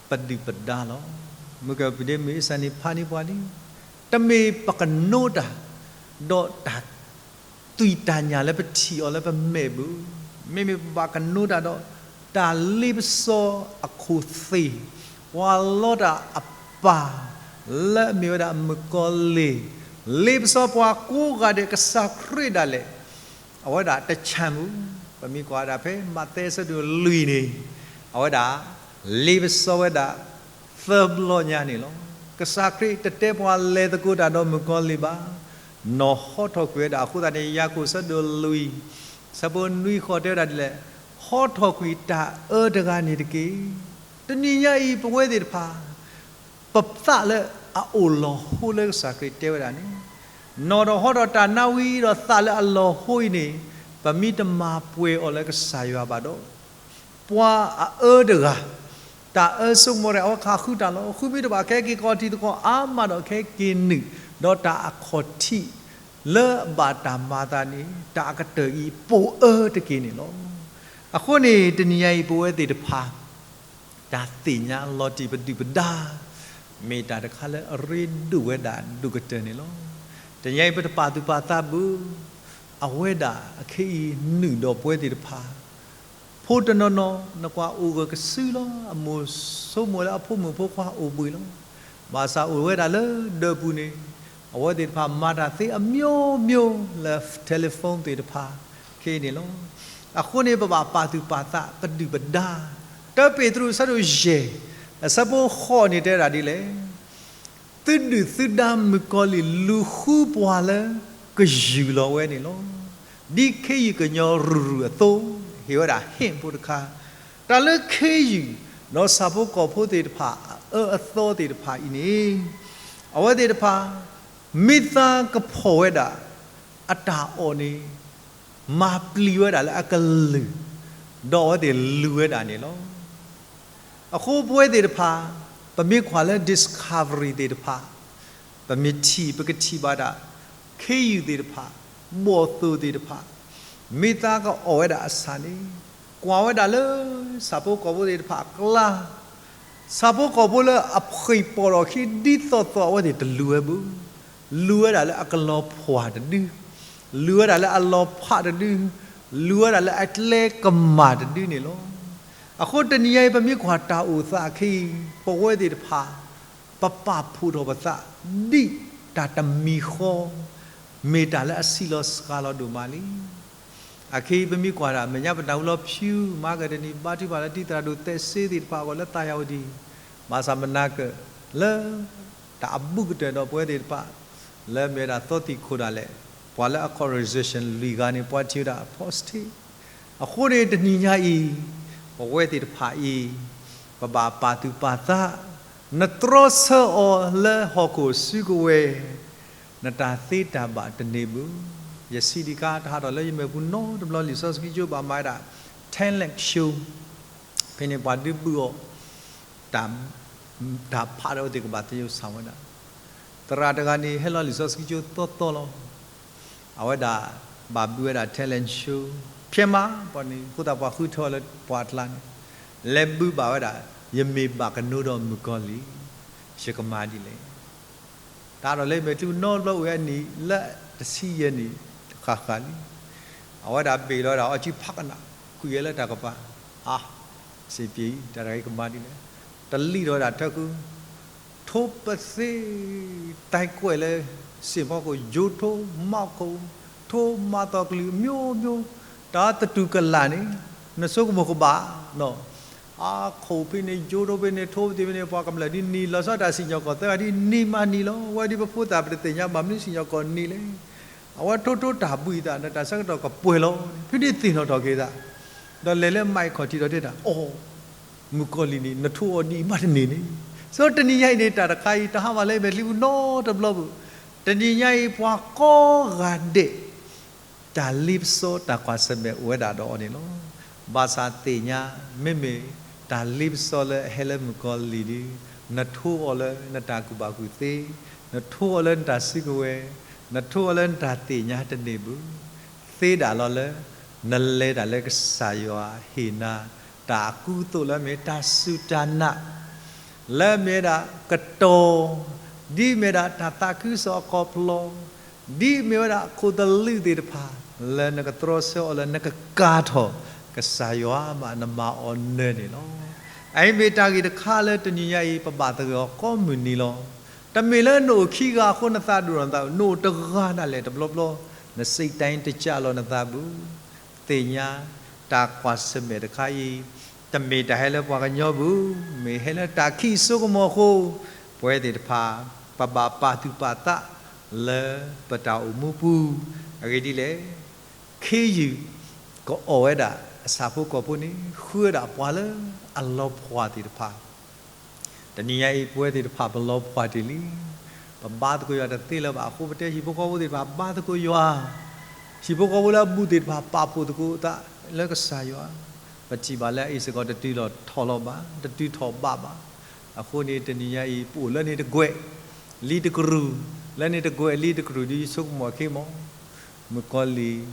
ပဒုၣ်ပဒါလီၤ. မုၢ်ကပဒ့မုၢ်အ့စၢ်န့ၣ်ဖးန့ၢ်ပှၤလံ, တမ့ၢ်ပကနိတၢ် ဒီးတၢ်သွံၣ်တၢ်ညၣ်လၢပထံၣ်အီၤလၢပမဲာ်ဘၣ်, မ့မ့ၢ်ပဘၣ်ကနိတၢ်ဒီး တၢ်လ့ပစီအခိၣ်သ့ၣ်, ပှၤလီတၢ်အပၢ် လၢအမ့ၢ်ဝဲဒၣ်မုၣ်ကီၤလံၢ်, လ့ပစီပှၤကိးဂၤဒဲး ကစၢ်ခရံာ်ဒၣ်လဲာ် အဝဲဒၣ်တဆၣ်မုၣ်, ပမ့ၢ်ကွၢ်ဒၣ်ဖဲမးသဲအဆၢဒိၣ်လွံၢ်န့ၣ်, အဝဲဒၣ် လ့ပစီဝဲဒၣ် သၢဘျီညါန့ၣ်လီၤ. ကစၢ်ခရံာ်တတဲပှၤလဲၤသကိးတၢ်ဒီးမုၣ်ကီၤလံၢ်ဘၣ်, နီၢ်ဟီထီၣ်ကွံာ်ဝဲဒၣ်အဃိသတးန့ၣ် ယၤကိာ်အဆၢဒိၣ်လွံၢ် ဆၢဖိနွံဃီတဲဝဲဒၣ်ဒ်လဲၣ်, ဟီထီၣ်ကွံာ်တၢ်အၢတဂၤန့ၣ်တက့ၢ်. တနံၤညါအံၤ ပဝဲသ့ၣ်တဖၣ် ပသးလၢအအိၣ်လီၤဟိလၢကစၢ်ခရံာ်တဲဝဲဒၣ်န့ၣ်, နီၢ်ဒီးဟီဒီးတၢ်နါဝံဒီးသးလၢအလီၤဟိအံၤန့ၣ်, ပမ့ၢ်တမၤပှဲၤအီၤလၢကစၢ်ယွၤဘၣ်ဒီး ပှၤအအၢတဂၤ, တၢ်အၢစိကမီၤတဂၤ အဝဲခးဃုတၢ်လီၤ. ဃုမ့ၢ်တဘၣ် ခဲက့ၤကီၢ်ထံးသကိးအါမးဒီး ခဲက့ၤနုာ် ဒီးတၢ်အခီၣ်ထံးလၢအဘၣ်တၢ်မၤအသးန့ၣ် တၢ်အကတၢၢ်အံၤပိာ်အၢတက့ၢ်န့ၣ်လီၤ. အဃိန့ၣ် တနံၤညါအံၤပဝဲသ့ၣ်တဖၣ် တၢ်သ့ၣ်ညါလီၤတံၢ်ပဒုၣ်ပဒါ မ့ၢ်တၢ်တခါလၢအရ့ဒိၣ်ဝဲဒၣ်ဒိၣ်ကတၢၢ်န့ၣ်လီၤ. တနံၤညါအံၤပတပာ်သူၣ်ပာ်သးဘၣ်, အဝဲဒၣ်အခဲအံၤနုာ်ဒီးပဝဲသ့ၣ်တဖၣ် ဖိတနီၤနီၤ နကွၢ်အိၣ်ဂၢၢ်ကစုလီၤ, အမိၢ်ဆိကမိၣ်လၢအဖိမုၣ်ဖိခွါအိၣ်ဘှံးလီၤ. ဘၣ်ဆၣ်အိၣ်ဝဲဒၣ်လၢဒၢးပူၤန့ၣ် အဝဲသ့ၣ်တဖၣ်မၤတၢ်သ့အမျိုးမျိုးလၢ telephone သ့ၣ်တဖၣ် ခဲအံၤန့ၣ်လီၤ. အဃိန့ၣ် ပဘၣ်ပာ်သူၣ်ပာ်သးပဒုၣ်ပဒါ, တၢပ့းတရူးအဆၢဒိၣ်ယဲၢ် အဆၢဖိဃိးန့ၣ်တဲဒၣ်ဒ်လဲၣ်. သုဒုၣ်သုဒါမုၣ်ကီၤလံၢ်လူၤဃုပှၤလၢကယူၢ်လီၤဝဲန့ၣ်လီၤ. ဒ်ခ့ယုၢ်ကညီရူၤရူၤအသိး, ဟ့ၣ်ဝဲဒၣ် hint ဖိတခါ, တၢ်လၢခ့ယုၢ် ဒီးဆၣ်ဖိကီၢ်ဖိသ့ၣ်တဖၣ်အအၢအသီသ့ၣ်တဖၣ်အံၤန့ၣ် အဝဲသ့ၣ်တဖၣ် မ့ၢ်သးကဖီၣ်ဝဲဒၣ် အတၢ်အီၣ်န့ၣ် မၤပျံၤဝဲဒၣ်လၢအကလုၢ်, ဒီးအဝဲသ့ၣ်လူၤဝဲဒၣ်န့ၣ်လီၤ. အဃိပဝဲသ့ၣ်တဖၣ် ပမ့ၢ်ကွၢ်လၢ Discovery သ့ၣ်တဖၣ် ပမ့ၢ်ထံၣ် ပကထံၣ်ဘၣ်ဒၣ် ခ့ယုၢ်သ့ၣ်တဖၣ် ဘီၣ်သိၣ်သ့ၣ်တဖၣ် မ့ၢ်သးကအီၣ်ဝဲဒၣ်အဆၣ်န့ၣ် ကွၢ်ဝဲဒၣ်လၢ ဆၣ်ဖိကီၢ်ဖိသ့ၣ်တဖၣ်အကျါ ဆၣ်ဖိကီၢ်ဖိလၢအဖှံပိာ်ထီၣ်ခံဒ်သိးသိး အဝဲသ့ၣ်တလူၤဝဲဘၣ်, လူၤဝဲဒၣ်လၢအကလီၤဖှၣ်တဒု, လူၤဝဲဒၣ်လၢအလီၤဖးတဒု, လူၤဝဲဒၣ်လၢအကျဲကမၣ်တဒုန့ၣ်လီၤ. အဃိတနံၤညါအံၤ ပမ့ၢ်ကွၢ်တၢ်အိၣ်သးအခဲအံၤ ပဝဲသ့ၣ်တဖၣ် ပပာ်ဖှိၣ်ထီၣ်ပသး ဒ်တၢ်တမံၤဃီ မ့ၢ်တၢ်လၢအဆံးလီၤစှၤလီၤဒိၣ်မးလံ. အခဲအံၤပမ့ၢ်ကွၢ်ဒၣ် မဲာ်ညါပနၢ်ဟူလၢ ဖၠူမၤကဒနံၣ် ဘါထုကဖၣ်လၢတံၤသရၣ်ဒိၣ်သဲးစ့သ့ၣ်တဖၣ်အဂီၢ်လၢသးယၤဝဲဒံး, ဘၣ်ဆၣ်မနၤကၢၣ်လၢ တၢ်အဘူးကတၢၢ်ဒီးပဝဲသ့ၣ်တဖၣ် လၢမ့ၢ်ဝဲဒၣ်သီသံၣ်ခိၣ်ဒၣ်လဲာ်, ပှၤလၢအ congregation လွံၢ်ဂၤန့ၣ် ပှၤထံၣ်ဝဲဒၣ် apostate. အဃိန့ၣ်တနံၤညါအံၤ ပဝဲသ့ၣ်တဖၣ်အံၤ ပဘၣ်ပာ်သူၣ်ပာ်သး, နတြီဆၢအီၤလၢဟီၣ်ခိၣ်စုကဝဲၤ, နတၢ်သ့တၢ်ဘၣ်တန့ၢ်ဘၣ်. ယစံးဒံးခါ တဟးထီၣ်လၢယမဲာ်ပူၤနီတဘျီ လံာ်စီဆှံကၠိဘၣ်မၤဝဲဒၣ် talent show ဖဲန့ၣ်ပှၤဒုးဘုၣ်အီၤ တၢ် တၢ်ဖးဒီးအဝဲသ့ၣ်ကဘၣ်သယုၢ်ဆၣ်ဝဲဒၣ်, သရၣ်တဂၤန့ၣ် ဟဲလီၤလံာ်စီဆှံကၠိသီသီလီၤ. အဝဲဒၣ် ဘၣ်ဘုးဝဲဒၣ် talent show ဖဲမးပှၤန့ၣ် အဃိသတးပှၤဃုထၢအီၤလၢပှၤအကျါန့ၣ် လဲၤဘုးဘၣ်ဝဲဒၣ် ယမ့ၢ်ဘၣ်ကနိဒီးမုၣ်ကီၤလံၢ် ယကမၤဒ်လဲၣ်. တၢ်ဒီးလၢယမဲာ်ချံပူၤနီတဘျီအိၣ်ဝဲအနံၣ်လၢတဆံယဲၢ်နံၣ်ဃၣ်ဃၣ်လံ. အဝဲဒၣ်ဘ့ၣ်လီၤဝဲဒၣ်အီၣ်ကံဖးကနၣ် ကွံာ်ဝဲလၢတၢ်ကပၤ, အါ, စ့ပံ, တၢ်တဂၤအံၤကမၤဒ်လဲၣ်. တလံၣ်ထီၣ်ဝဲဒၣ်ထၢကု, ထိပသ့, တၢ်ကွဲးလၢ စ့ၢ်ဖီခိၣ် ယိထိမးခိၣ်, ထိမးသီကလုာ် မျိုးမျိုး, တၢ်သတူၢ်ကလာ်န့ၣ် နဆိကမိၣ်ကဘၣ်နီၤ. အါခိၣ်ဖဲန့ၣ် ယိထိဖဲန့ၣ် ထိပသ့ဖဲန့ၣ် ပှၤကမျၢၢ်ဒ်နံၤလီၤဆီတၢ်စံၣ်ညီၣ်ကွီၢ်သၢဂၤဒ်နံၤမးနံၤလီၤ. ဝဲဒ်ပဖိသၣ်ပတသ့ၣ်ညါဘၣ်မနုၤစံၣ်ညီၣ်ကွီၢ်နံၤလဲၣ်. အဝဲထိထိတၢ်ဘှံးသး နတၢ်ဆၢကတီၢ်ကပှဲၤလီၤ. ဖဲန့ၣ်သ့ၣ်နီၣ်ထီၣ်က့ၤသး, ဒီးလဲၤလၢမၤခီၣ်ထံးဒီးတဲတၢ်, အိ, မုၣ်ကီၤလံၢ်န့ၣ် နထိအီၤဒ်အံၤမးတန့ၢ်န့ၣ်. ဆိတနံၤညါအံၤန့ၣ် တၢ်တခါအံၤ တဟါမၢ်လၢမဲာ်ချံပူၤနီတဘျီဘၣ်. တနံၤညါအံၤ ပှၤကိးဂၤဒဲး တၢ်လ့ပစီတၢ်ကွၢ်ဆၢၣ်မဲာ်အိၣ်ဝဲဒၣ်ဒီးအီၤန့ၣ်လီၤ. ဘၣ်ဆၣ်သ့ၣ်ညါ မ့မ့ၢ်တၢ်လ့ပစီလၢအဟဲလၢမုၣ်ကီၤလံၢ်ဒီး နထိအီၤလၢနတၢ်ကူၣ်ဘၣ်ကူၣ်သ့, နထိအီၤလၢနတၢ်စုကဝဲၤ, နထိအီၤလၢနတၢ်သ့ၣ်ညါတန့ၢ်ဘၣ်. သ့ဒၣ်လီၤလၢ နလဲၤတၢ်လၢကစၢ်ယွၤဟ့ၣ်နၤ တၢ်အကူအသိးလၢမ့ၢ်တၢ်စူၢ်တၢ်နာ် လၢမ့ၢ်ဝဲဒၣ်ကတီၢ်, ဒ်မ့ၢ်ဝဲဒၣ်တၢ်သးခုကစီၣ်အကီၢ်ဖျီၣ်, ဒ်မ့ၢ်ဝဲဒၣ်ခိၣ်သလုးသ့ၣ်တဖၣ် လၢနကတြီဆၢအီၤလၢနကကၤထီၣ်ကစၢ်ယွၤဘၣ်နမၤအီၤနၢၤန့ၣ်လီၤ. အအံၤမ့ၢ်တၢ်ဂ့ၢ်တခါလၢတနံၤညါအံၤ ပဘၣ်သဂၢၢ်အီၤကိးမုၢ်နံၤလီၤ. တမ့ၢ်လၢနအိၣ်ခံဂၤအဃိနသးဒိၣ်ထီၣ်နသးဘၣ်, နအိၣ်တဂၤဒၣ်လဲာ်တဘျီဘျီ နစံးတၢ်အံၤတကးလီၤနသးဘၣ်. သ့ၣ်ညါ တၢ်ကွၢ်ဆၢၣ်မဲာ်တခါအံၤ တမ့ၢ်တၢ်ဟဲလၢပှၤကညီဘၣ်, မ့ၢ်ဟဲလၢတၢ်ခံးစိကမီၤအဃိ, ပဝဲသ့ၣ်တဖၣ် ပဘၣ်ပာ်သူၣ်ပာ်သးလၢပတၢ်အိၣ်မူပူၤ, အဂ့ၢ်ဒ်လဲၣ်, ခ့ယုၢ် ကအီၣ်ဝဲဒၣ်အဆၣ်ဖိကီၢ်ဖိန့ၣ် ဃုဝဲဒၣ်ပှၤလၢအလီၤဖှၣ်သ့ၣ်တဖၣ် တနံၤညါအံၤ ပဝဲသ့ၣ်တဖၣ်ပလီၤဖှၣ်တ့ၢ်လံ. ပဘါသကိးယွၤတသ့လၢၤဘၣ်အဃိ ပတဲဟံၣ်ဖိဃီဖိသ့ၣ်တဖၣ်ဘါသကိးယွၤ, ဟံၣ်ဖိဃီဖိလၢအဘူးသ့ၣ်တဖၣ်ပာ်ဖှိၣ်သကိးသးလၢကစၢ်ယွၤ, ပထံၣ်ဘၣ်လၢအအံၤစ့ၢ်ကီးတတုၤလီၤထီၣ်လီၤဘၣ်, တတုၤထီၣ်ဘၣ်ဘၣ်. အဃိန့ၣ် တနံၤညါအံၤ ပအိၣ်လၢန့ၣ်တကွဲး, လံာ်တကရူၢ် လၢန့ၣ်တကွဲးလံတကရူၢ်ဒုးယဆိကမိၣ်အခံမး, မုၣ်ကီၤလံၢ်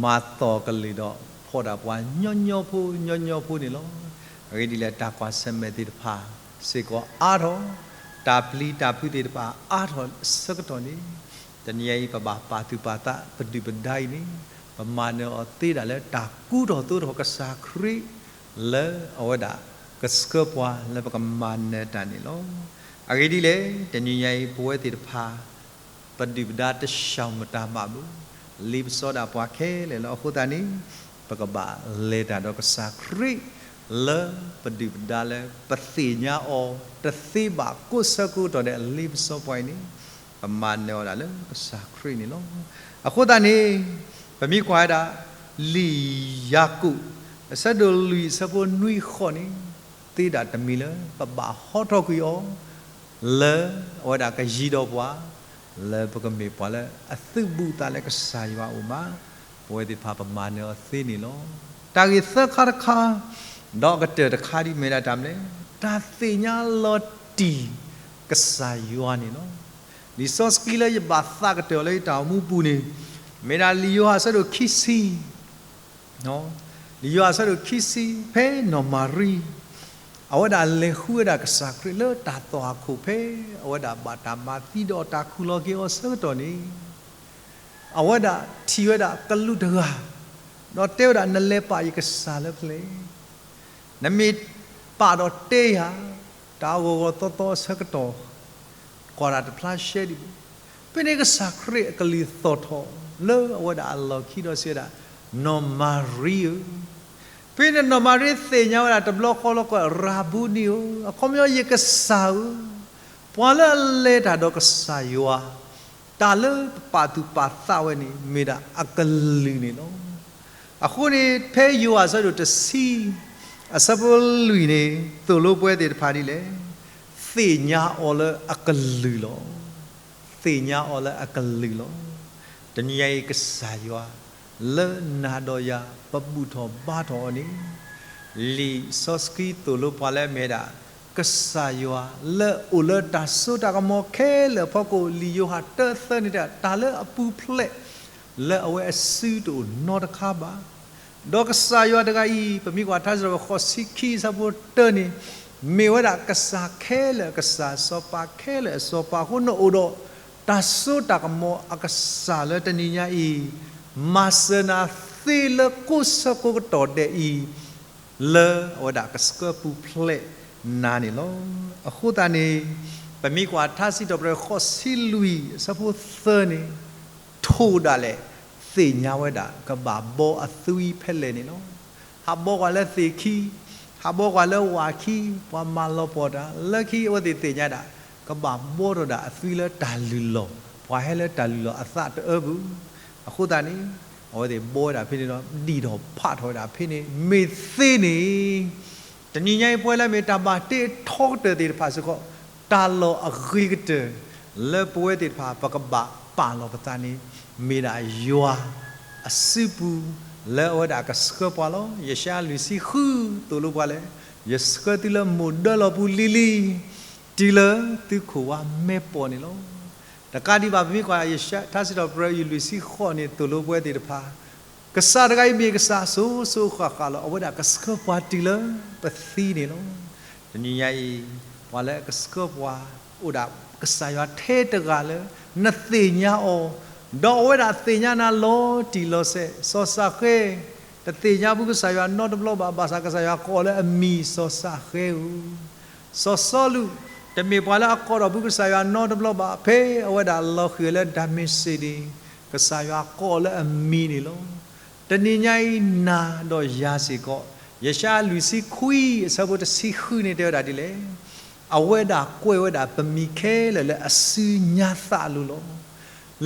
မၤသီၣ်ကလုၢ်ဒီးဖီၣ်ဒၣ်ပှၤညီညီဖိညီညီဖိန့ၣ်လီၤ. အဂ့ၢ်ဒ်လဲၣ် တၢ်ကွၢ်ဆၢၣ်မဲာ်သ့ၣ်တဖၣ်စ့ၢ်ကီးအါထီၣ်, တၢ်ပျံၤတၢ်ဖုးသ့ၣ်တဖၣ်အါထီၣ်အဆၢကတီၢ်န့ၣ်, တနံၤညါအံၤ ပဘၣ်ပာ်သူၣ်ပာ်သးပဒုၣ်ပဒါအံၤန့ၣ်, ပမၤနၢၤအီၤသ့ဒၣ်လၢတၢ်ကူထီၣ်သိးထီၣ်ကစၢ်ခရံာ် လၢအဝဲဒၣ်ကဆှၢပှၤလၢပကမၤနၢၤတၢ်န့ၣ်လီၤ. အဂ့ၢ်ဒ်လဲၣ် တနံၤညါအံၤ ပဝဲသ့ၣ်တဖၣ် ပဒုၣ်ပဒါတဆှီၣ်မတၤမးဘၣ်, လံပစီဒၣ်ပှၤခဲလၢာ်လီၤ. အဃိသတးန့ၣ် ပကဘၣ်လဲၤတၢ်ဒီးကစၢ်ခရံာ် လၢပဒုၣ်ပဒါလၢပသ့ၣ်ညါအီၤတသ့ဘၣ်ကိးဆၢကိးကတီၢ်ဒဲး လံပစီပှၤအံၤန့ၣ် ပမၤနၢၤအီၤဒၣ်လၢကစၢ်ခရံာ်န့ၣ်လီၤ. အဃိသတးန့ၣ် ပမ့ၢ်ကွၢ်ဝဲဒၣ် လံာ်ယၤကိာ် အဆၢဒိၣ်လွံၢ်အဆၢဖိနွံဃိးန့ၣ် သ့ဒၣ်တမံၤလၢ ပဘၣ်ဟီထီၣ်ကွံာ်အီၤ လၢအဝဲဒၣ်ကယံၤဒီးပှၤ လၢပကမ့ၢ်ပှၤလၢအသုးဘူးသးလၢကစၢ်ယွၤအအိၣ်မး, ပဝဲသ့ၣ်တဖၣ်ပမၤနၢၤအီၤသ့န့ၣ်လီၤ. တၢ်ဂ့ၢ်သၢခါတခါ ဒီးအကတၢၢ်တခါဒ်မ့ၢ်ဒၣ်တၢ်မနုၤလဲၣ်, တၢ်သ့ၣ်ညါလီၤတံၢ်ကစၢ်ယွၤန့ၣ်လီၤ. လံာ်စီဆှံလၢယဘၣ်သးကတၢၢ်အီၤလၢယတၢ်အိၣ်မူပူၤန့ၣ် မ့ၢ်ဒၣ်လံာ်ယိၤဟၣ်အဆၢဒိၣ်ခံဆံ လံာ်ယိၤဟၣ်အဆၢဒိၣ်ခံဆံ ဖဲနီၢ်မၤရံ အဝဲဒၣ်လဲၤဃုဝဲဒၣ်ကစၢ်ခရံာ်လၢတၢ်သွၣ်ခိၣ်ဖဲ အဝဲဒၣ်ဘၣ်တၢ်မၤသံဒီးတၢ်ခူၣ်လီၤက့ၤအီၤအဆၢကတီၢ်န့ၣ် အဝဲဒၣ်ထံၣ်ဝဲဒၣ်ကလူးတဂၤ ဒီးတဲဝဲဒၣ် နလဲၤပာ်ယကစၢ်လၢဖဲလဲၣ်. နမ့ၢ်ပာ်ဒီးတဲယၤ တၢ်အဂီၢ်ဂီၢ်သီသီအဆၢကတီၢ် ကွၢ်တၢ်တဖျါရှဲဒံးဘၣ်. ဖဲန့ၣ်ကစၢ်ခရံာ်အကလုၢ်သီၣ်ထီၣ်လၢအဝဲဒၣ်အလီၢ်ခံဒီးစံးဝဲဒၣ်, နီၢ်မၤရံဧၢ. ဖဲန့ၣ်နီၢ်မၤရံသ့ၣ်ညါဝဲဒၣ်တဘျီဃီလီၤကွၢ် ရၤဘူနံဧၢ, အခီပညီယကစၢ်ဧၢ. ပှၤလၢအလဲၤတၢ်ဒီးကစၢ်ယွၤ တၢ်လၢပပာ်သူၣ်ပာ်သးဝဲန့ၣ် မ့ၢ်ဒၣ်အကလုၢ်န့ၣ်လီၤ. အဃိန့ၣ် ဖဲယိၤဟၣ်အဆၢဒိၣ်တဆံ အဆၢဖိလွံၢ်န့ၣ် သိၣ်လိပဝဲသ့ၣ်တဖၣ်ဒ်လဲၣ်, သ့ၣ်ညါအီၤလၢအကလုၢ်လီၤ. သ့ၣ်ညါအီၤလၢအကလုၢ်လီၤ. တနံၤညါအံၤကစၢ်ယွၤ လၢနၤဒီးယၤ ပဘူၣ်ထီၣ်ဘါထီၣ်အီၤန့ၣ် လံာ်စီဆှံသိၣ်လိပှၤလၢအမ့ၢ်ဝဲဒၣ် ကစၢ်ယွၤလၢအအိၣ်လၢတၢ်စိတၢ်ကမီၤခဲလၢာ်အဖီခိၣ် လံာ်ယိၤဟၣ်တၢသၢန့ၣ်တဲ တၢ်လၢအပူၤဖျဲး လၢအဝဲအစုတအိၣ်နီတခါဘၣ်. ဒီးကစၢ်ယွၤတဂၤအံၤ ပမ့ၢ်ကွၢ်ထါစံးထီၣ်ပတြၢၤဃိးဆံခံအဆၢဖိတၢန့ၣ် မ့ၢ်ဝဲဒၣ်ကစၢ်ခဲလၢာ်အကစၢ် စီၤပၤခဲလၢာ်အစီၤပၤအဃိ နအိၣ်ဒီးတၢ်စိတၢ်ကမီၤအကစၢ်လၢတနံၤညါအံၤ မၤစၢၤနၤသ့လၢကိးဆၢကိးကတီၢ်ဒဲးအံၤ လၢအဝဲဒၣ်ကဆှၢပူၤဖျဲးနၤန့ၣ်လီၤ. အဃိသတးန့ၣ် ပမ့ၢ်ကွၢ်ထါစံးထီၣ်ပတြၢၤဃိးဆံလွံၢ်အဆၢဖိသၢန့ၣ် ထိၣ်ဒၣ်လဲာ် သ့ၣ်ညါဝဲဒၣ် ကဘၣ်ဘီအသွံဖဲလဲၣ်န့ၣ်လီၤ. ဟးဘီကွၢ်လၢသ့ၣ်ခံ, ဟးဘီကွၢ်လၢဝၣ်ခံ, ပှၤမၤလီၤပှီၢ်တၢ်, လၢခံအဝဲသ့ၣ်သ့ၣ်ညါဒၣ် ကဘၣ်ဘီထီၣ်ဒၣ်အသွံလၢတၢ်လုၢ်လီၢ်, ပှၤဟဲလၢတၢ်လုၢ်လီၢ်အသးတအၢပူၤ. အဃိသတးန့ၣ် အဝဲသ့ၣ်ဘီဝဲဒၣ်ဖဲန့ၣ်ဒီး ဒံၣ်ထီၣ်ဖးထီၣ်ဝဲဒၣ်ဖဲန့ၣ် မ့ၢ်သ့န့ၣ် တနံၤညါအံၤပဝဲလၢမ့ၢ်တၢ်ဘၣ်တ့အထီကတၢၢ်သ့ၣ်တဖၣ်စ့ၢ်ကီး တၢ်လီၢ်အဂ့ၤကတၢၢ် လၢပဝဲသ့ၣ်တဖၣ် ပကဘၣ်ပာ်လီၤပသးန့ၣ် မ့ၢ်ဒၣ်ယွၤအစုပူၤ လၢအဝဲဒၣ်ကဆှၢပှၤလီၤ. ယၡါယၤလွံၢ်ဆံဃု သိၣ်လိပှၤလၢ ယဆှၢသုလၢမိၢ်ဒၢလီၢ်ပူၤလံၤလံၤ တုၤလၢသုခိၣ်ဝါမဲာ်ပီၢ်န့ၣ်လီၤ. တကးဒံးဘၣ် ပမ့ၢ်ကွၢ်ယၡါယၤထါစံးထီၣ်ပတြၢၤလွံၢ်ဆံဃိးန့ၣ် သိၣ်လိပဝဲသ့ၣ်တဖၣ် ကစၢ်တဂၤအံၤမ့ၢ်ကစၢ်စိၤစိၤဃၣ်ဃၣ်လီၤ. အဝဲဒၣ်ကဆှၢပှၤတုၤလၢပသံန့ၣ်လီၤ. တနံၤညါအံၤ ပှၤလၢအကဆှၢပှၤ အိၣ်ဒၣ်ကစၢ်ယွၤထဲတဂၤလၢ နသ့ၣ်ညါအီၤ, ဒီးအဝဲဒၣ်သ့ၣ်ညါနၤလီၤတံၢ်လီၤဆဲး, စီၤၡဃဲ တသ့ၣ်ညါဘူးကစၢ်ယွၤနီတဘျီဘၣ်, ဘၣ်ဆၣ်ကစၢ်ယွၤကိးအီၤလၢအမံၤ စီၤၡဃဲဧၢ. စီၤစီလူး တမ့ၢ်ပှၤလၢအကိးထီၣ်ဘူးကစၢ်ယွၤနီတဘျီဘၣ်, ဖဲအဝဲဒၣ်လီၤဃံၤလၢဒၤမ့းစ့းန့ၣ် ကစၢ်ယွၤကိးအီၤလၢအမံၤန့ၣ်လီၤ. တနံၤညါအံၤနၤဒီးယၤစ့ၢ်ကီး ယၡါယၤလွံၢ်ဆံခွံအဆၢဖိတဆံဃုန့ၣ်တဲဝဲဒၣ်ဒ်လဲၣ်. အဝဲဒၣ်ကွဲးဝဲဒၣ်ပမံၤခဲလၢာ်လၢအစုညါသးအလိၤလီၤ.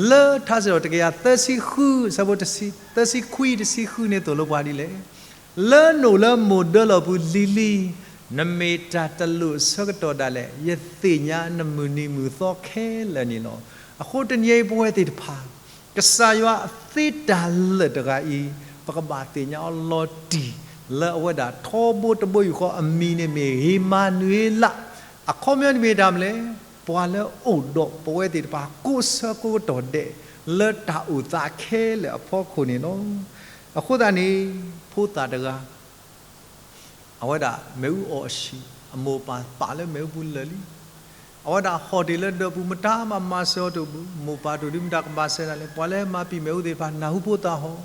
လၢထါစံးထီၣ်တကယၤသၢဆံဃု အဆၢဖိတဆံ သၢဆံခွံတဆံဃုန့ၣ်သိၣ်လိပှၤဒ်လဲၣ်. လၢနအိၣ်လၢမိၢ်ဒၢလီၢ်ပူၤလံၤလံၤ နမ့ၢ်တၢ်တလိၣ်အဆၢကတီၢ်ဒၣ်လဲာ် ယသ့ၣ်ညါနမုၢ်နံၤမုၢ်သီခဲလၢာ်န့ၣ်လီၤ. အဃိတနံၤအံၤပဝဲသ့ၣ်တဖၣ် ကစၢ်ယွၤအသ့တၢ်လၢာ်တဂၤအံၤ ပကဘၣ်သ့ၣ်ညါအီၤလီၤတံၢ် လၢအဝဲဒၣ်ထီဘိတဘိယူၢ်ဃီအမံၤန့ၣ်မ့ၢ်ဧ့မၤနူၤအ့လး, အခီပညီန့ၣ်မ့ၢ်တၢ်မနုၤလဲၣ်. ပှၤလၢအိၣ်ဒီးပဝဲသ့ၣ်တဖၣ် ကိးဆၢကိးကတီၢ်ဒဲး လၢတၢ်အိၣ်သးခဲလၢာ်အဖီခိၣ်န့ၣ်လီၤ. အဃိသတးန့ၣ် ဖိသၣ်တဂၤ အဝဲဒၣ်မ့ၣ်အူအီၣ်အဆံး, အမိၢ်ပၢ်ပာ်လၢမ့ၣ်အူပူၤလၢာ်လံ. အဝဲဒၣ်ဟီၣ်တ့ၢ်လၢဒၢးပူၤ မတၤမၤမၤစၢၤအီၤတအိၣ်ဘၣ်, မိၢ်ပၢ်တအိၣ်ဒံး မတၤကမၤစၢၤနၤလဲၣ်. ပှၤလၢမၤပံာ်မ့ၣ်အူသ့ၣ်တဖၣ် နၢ်ဟူဖိသၣ်ဟီၣ်,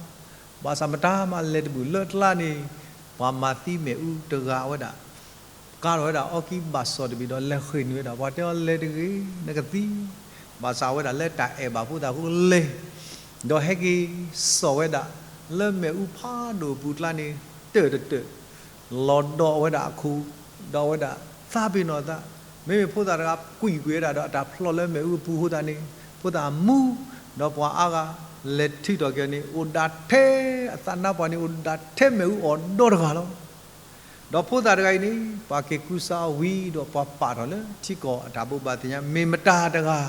ဘၣ်ဆၣ်မတၤမၤလဲၤတဘၣ်လၢအကျါန့ၣ်, ပှၤမၤသံမ့ၣ်အူတဂၤဝဲဒၣ် ကါထီၣ်ဝဲဒၣ်အီကံဘၣ်စီၣ်တဘ့ၣ်ဒီး လဲၤဃ့ၢ်နုာ်ဝဲဒၣ်, ပှၤတဲအီၤ လဲၤတဂ့ၤ, နကသံ, ဘၣ်ဆၣ်ဝဲဒၣ်လၢတၢ်အဲၣ်ဘၣ်ဖိသၣ်အဃိလဲၤ, ဒီးဟဲက့ၤစိာ်ဝဲဒၣ် လၢမ့ၣ်အူဖးဒိၣ်အပူၤအကျါန့ၣ် တၢၢ်တတၢၢ်, လီၤဒီးအဝဲဒၣ်အခိၣ်, ဒီးအဝဲဒၣ်သးပ့ၤနီၣ်အသး, မ့မ့ၢ်ဖိသၣ်တဂၤကွံာ်ကွံာ်ဝဲဒၣ်ဒီးအတၢ်ဖျီၣ်လၢမ့ၣ်အူအပူၤအဃိသတးန့ၣ်, ဖိသၣ်မူ, ဒီးပှၤအါဂၤ လဲၤထုးထီၣ်က့ၤန့ၣ် အိၣ်ဒၣ်ထဲ, အသးနါပှၢ်န့ၣ် အိၣ်ဒၣ်ထဲမ့ၣ်အူအီၣ်ဒီတဂၤလီၤ. ဒီးဖိသၣ်တဂၤအံၤန့ၣ် ပှၤက့ၤကူစါအီၤဝံၤဒီး ပှၤပာ်ထီၣ်လၢထံကီၢ်အတၢ်ဘိးဘၣ်သ့ၣ်ညါ မ့ၢ်မတၤတဂၤ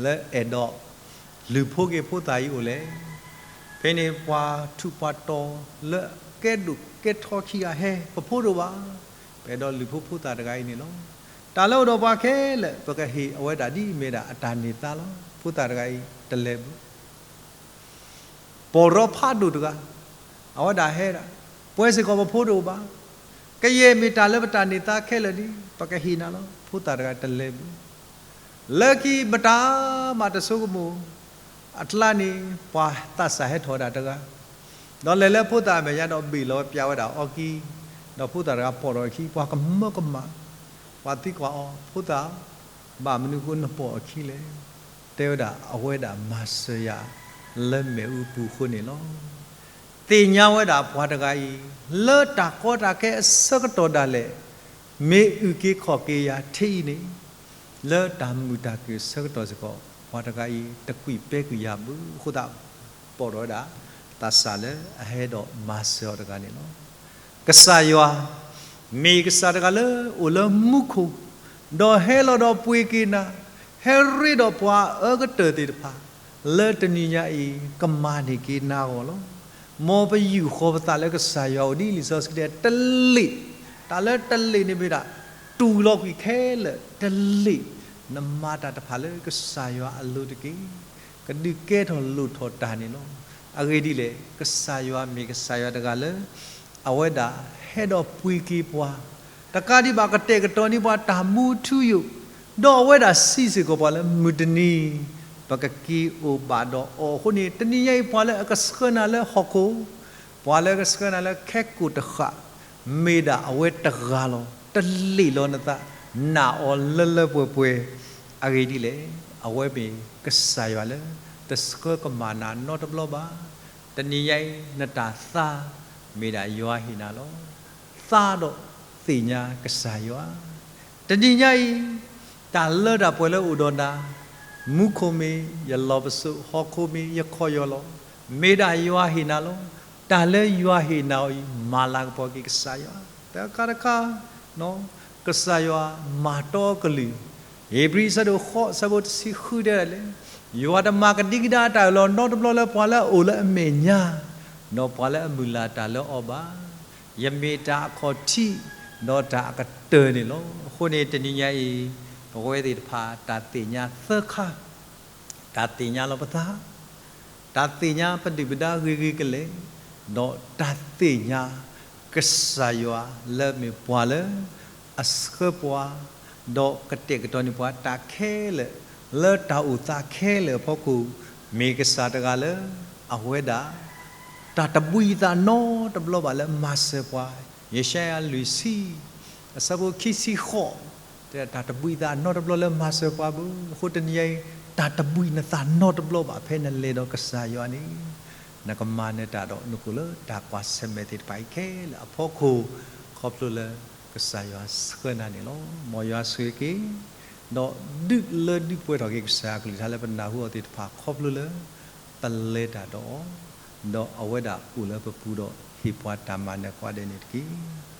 လၢအဲၣ်ဒိးလုၢ်ဖိက့ၤဖိသၣ်အံၤအိၣ်လဲၣ်. ဖဲန့ၣ် ပှၤထူးပှၤတီၤလၢကဲဒိၣ်ကဲထီခံဂၤဟဲ, ပဖိတအိၣ်ဘၣ်, ပအဲၣ်ဒိးလုၢ်ဖိဖိသၣ်တဂၤအံၤန့ၣ်လီၤ. တၢ်လၢအိၣ်ဒီးပှၤခဲလၢာ် ပကဟ့ၣ်အဝဲဒၣ်ဒ်အမ့ၢ်ဒၣ်အတၢ်န့ၢ်သါလီၤ. ဖိသၣ်တဂၤအံၤတလဲၤဘၣ် ပီၢ်ရီဖးဒိၣ်တဂၤ, အဝဲဒၣ်ဟဲဒၣ်, ပှဲၤစ့ၢ်ကီးပဖိတအိၣ်ဘၣ်, ကယဲၢ်မ့ၢ်တၢ်လၢပတၢ်န့ၢ်သါခဲလၢာ်ဒ် ပကဟ့ၣ်နၤလီၤ. ဖိသၣ်တဂၤတလဲၤဘၣ်. လၢခံမတၤမးတဆိကမိၣ်, အကျါန့ၣ် ပှၤသးစၢ်ဟဲထီၣ်ဝဲဒၣ်တဂၤ, ဒီးလဲၤလၢဖိသၣ်အမဲာ်ညါဒီးဘ့ၣ်လီၤဝဲပျးဝဲဒၣ်အီကံ, ဒီးဖိသၣ်တဂၤပိာ်ထီၣ်အခံ ပှၤကမၢကမၣ်, ပှၤသံကွၢ်အီၤ ဖိသၣ် ဘၣ်မနုၤအဃိနပိာ်အခံလဲၣ်. တဲဝဲဒၣ် အဝဲဒၣ်မၤစၢၤယၤလၢမ့ၣ်အူပူၤအဃိန့ၣ်လီၤ. သ့ၣ်ညါဝဲဒၣ်ပှၤတဂၤအံၤ လၢတၢ်ကီတၢ်ခဲအဆၢကတီၢ်ဒၣ်လဲာ် မ့ၢ်အုၣ်က့ၤခီၣ်က့ၤယၤထဲအံၤန့ၣ်, လၢတၢ်မုာ်တၢ်ခုၣ်အဆၢကတီၢ်စ့ၢ်ကီး ပှၤတဂၤအံၤတကွံာ်ပဲကွံာ်ယၤဘၣ်အဃိသတး ပိာ်ထီၣ်ဝဲဒၣ် သးစၢ်လၢအဟဲဒီးမၤစၢၤအီၤတဂၤန့ၣ်လီၤ. ကစၢ်ယွၤ မ့ၢ်ကစၢ်တဂၤလၢအိၣ်လၢမူခိၣ်, ဒီးဟဲလီၤဒီးပှ့ၤက့ၤနၤ, ဟဲရ့ဒီးပှၤအအၢကတၢၢ်သ့ၣ်တဖၣ်, လၢတနံၤညါအံၤ ကမၤန့ၢ်က့ၤနၤအဂီၢ်လီၤ. မ်ပယူာ်ဃီၤပသးလၢကစၢ်ယွၤအိၣ်ဒ်လံာ်စီဆှံတဲ တလ့ၣ်, တၢ်လၢတလ့ၣ်န့ၣ်မ့ၢ်ဒၣ် တူၢ်လီၤကွံာ်ခဲလၢာ်တလ့ၣ်, နမၤတၢ်တဖၣ်လၢကစၢ်ယွၤအလိၤတက့ၢ်. ကဒုးကဲထီၣ်လိၣ်ထီၣ်တၢ်န့ၣ်လီၤ. အဂ့ၢ်ဒ်လဲၣ်, ကစၢ်ယွၤမ့ၢ်ကစၢ်ယွၤတဂၤလၢ အဝဲဒၣ်ဟဲဒီးပှ့ၤက့ၤပှၤ, တကးဒံးဘၣ်ကတဲာ်ကတီၤန့ၢ်ပှၤတၢ်မူထူယိာ်, ဒီးအဝဲဒၣ်စံးစ့ၢ်ကီးပှၤလၢမုၢ်တနံၤ ပကက့ၤအိၣ်ဘၣ်ဒီးအီၤအဃိန့ၣ် တနံၤညါအံၤ ပှၤလၢအကဆှၢနၤလၢဟီၣ်ခိၣ်, ပှၤလၢအကဆှၢနၤလၢခဲကိာ်တဃာ် မ့ၢ်ဒၣ်အဝဲတဂၤလီၤ. တလ့ၣ်လီၤနသး, နာ်အီၤလၢလၢပှဲၤပှဲၤ. အဂ့ၢ်ဒ်လဲၣ်, အဝဲမ့ၢ်ကစၢ်ယွၤလၢ တဆှၢကမၣ်နၤနီတဘျီဘၣ်. တနံၤညါအံၤ နတၢ်သါ မ့ၢ်ဒၣ်ယွၤဟ့ၣ်နၤလီၤ. သါဒီးသ့ၣ်ညါကစၢ်ယွၤ တနံၤညါအံၤ တၢ်လၢတၢ်ပှဲၤလၢအိၣ်ဒီးနၤ, မူခိၣ်မ့ၢ်ယလီၢ်ပစိာ်, ဟီၣ်ခိၣ်မ့ၢ်ယခီၣ်ယီၢ်လီၤ, မ့ၢ်ဒၣ်ယွၤဟ့ၣ်နၤလီၤ. တၢ်လၢယွၤဟ့ၣ်နၤအံၤ မၤလၤကပီၤက့ၤကစၢ်ယွၤ. တခါတခါ ကစၢ်ယွၤမၤတီအကလုၢ်, ဧ့ၤဘြံၤအဆၢဒိၣ်ဃိး အဆၢဖိတဆံဃုတဲဒ်လဲၣ်, ယွၤတမၤကဒံကဒါအတၢ်အၢၣ်လီၤနီတဘျီလၢပှၤလၢအအိၣ်လၢအမဲာ်ညါ, ဒီးပှၤလၢအမုၢ်လၢ်တၢ်လၢအီၤဘၣ်. ယမ့ၢ်တၢ်အခီၣ်ထံး ဒီးတၢ်အကတၢၢ်န့ၣ်လီၤ. အဃိန့ၣ် တနံၤညါအံၤ ပဝဲသ့ၣ်တဖၣ် တၢ်သ့ၣ်ညါသၢခါ, တၢ်သ့ၣ်ညါလီၤပသး, တၢ်သ့ၣ်ညါပဒုၣ်ပဒါဂ့ၤဂ့ၤကလဲာ်, ဒီးတၢ်သ့ၣ်ညါကစၢ်ယွၤလၢမ့ၢ်ပှၤလၢအဆှၢပှၤ, ဒီးကတဲာ်ကတီၤန့ၢ်ပှၤတၢ်ခဲလၢာ်, လၢတၢ်အိၣ်သးခဲလၢာ်အဖီခိၣ်, မ့ၢ်ကစၢ်တဂၤလၢ အဝဲဒၣ် တၢ်တဘှံးအသးနီတဘျီဘၣ်လၢမၤစၢၤပှၤ. ယၡါယၤလွံၢ်ဆံ အဆၢဖိခံဆံဃိး တဲတၢ်တဘှံးအသးနီတဘျီလၢမၤစၢၤပှၤဘၣ်. အဃိတနံၤညါအံၤ တၢ်တဘှံးနသးနီတဘျီဘၣ်ဖဲနလဲၤဒီးကစၢ်ယွၤန့ၣ်, နကမၤနၢၤတၢ်ဒီးနအိၣ်လၢတၢ်ကွၢ်ဆၢၣ်မဲာ်သ့ၣ်တဖၣ်အံၤခဲလၢာ်အဖီခိၣ်, ခီဖျိလၢကစၢ်ယွၤဆှၢနၤန့ၣ်လီၤ. မ်ယွၤဆိၣ်ဂ့ၤက့ၤ ဒီးဒုးလၢဒုးပှဲၤထီၣ်က့ၤကစၢ်အကလုၢ်ကထါလၢပနၢ်ဟူအီၤသ့ၣ်တဖၣ်ခီဖျိလၢ ပလဲၤတၢ်ဒီးအီၤ, ဒီးအဝဲဒၣ်အိၣ်လၢပပူၤဒီးဟ့ၣ်ပှၤတၢ်မၤနၢၤကိးဂၤဒဲးန့ၣ်တက့ၢ်.